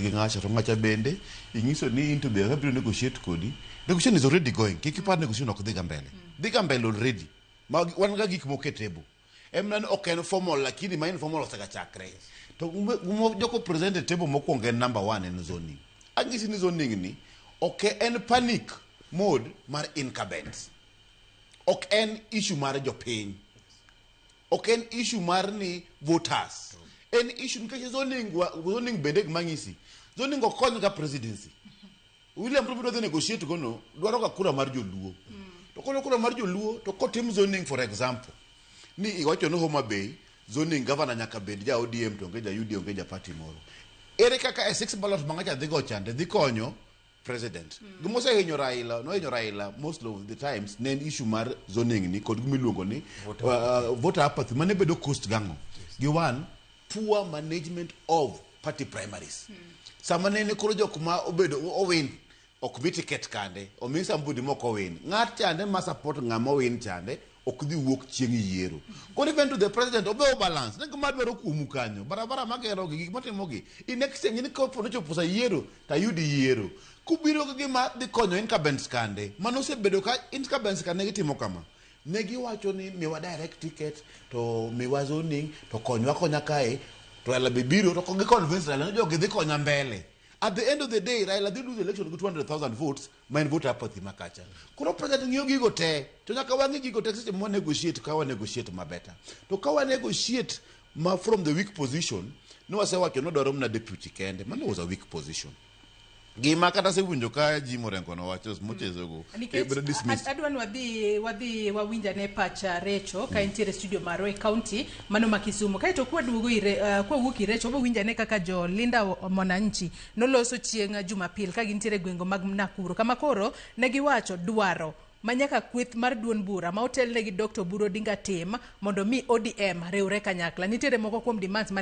Gi ng'acha to ng'acha bende ing'iso ni into be abiro negotiate kodi. Negotiation is already going. Kik ipar negotiation ok dhiga mbele, dhiga mbele already. Ma wan ga gik moko e table, en mana ni ok en formal, lakini ma informal osega chakre. To gima joko present e table mokwongo en number one en zoning. Anyisi ni zoning ni ok en panic mode mar incumbents, ok en issue mar jopiny, ok en issue mar ni voters, en issue nikech zoning zoning bende gima ng'isi, zoning ok kony ga presidency. William Ruto dhi negotiate gono dwaro ga kura mar joluo. To kono kura mar joluo to kotim zoning, for example, ni iwacho ni Homa Bay zoning governor nyaka bed ja ODM to onge ja UDA, onge ja party moro, ere kaka e six ballot ma ng'acha dhi go chande dhi konyo president? Gima osehinyo Raila, nohinyo Raila most of the times ne en issue mar zoning ni kod gima iluongo ni voter apathy mane bedo cost gang'o gi one poor management of party primaries. Sama nene koro jok ma obedo owin ok mi ticket kande omi somebody mok owin, ng'at chande ma support ng'ama owin chande ok dhi wuok chieng' yiero. Koro even to the president obe o balance ne gima dwaro kuomu kanyo, barabara magero gi, gik matimo gi in exchange ni kopo nochopo sa yiero tayudi yiero kubiro gi gima dhi konyo incumbents kande. Mano osebedo ka incumbents kande gitimo kama, ne giwacho ni miwa direct ticket to miwa zoning to konywa konya kae, to Raila be biro to gi convince Raila ni jogi dhi konya mbele. At the end of the day, Raila dhi lose election gi 200,000 votes, ma en vote apathy makacha. Koro president ng'iyo gigo te, to nyaka wang'i gigo te seche ma negotiate. Ka wa negotiate ma better, to ka wa negotiate ma from the weak position ni wasewacho ni odwaro mana deputy kende, mano was a weak position. Gima kata asewinjo ka Jim Orengo nowacho mochezogo Nikech bedo dismissed. Adwa ni wadhi wawinjane pacha Recho ka entiere studio marwa e county mano ma Kisumu. Kaeto kwaduogo ire kwawuok Irecho, wabo winjane kaka jo Linda Mwananchi noloso chieng' Jumapil ka gintiere e gwenge mag Nakuru, kama koro ne giwacho dwaro ma nyaka kweth mar duond bura ma otelne gi Dr. Oburu Odinga tim mondo mi ODM riwre kanyakla. Nitiere moko kuom demands mane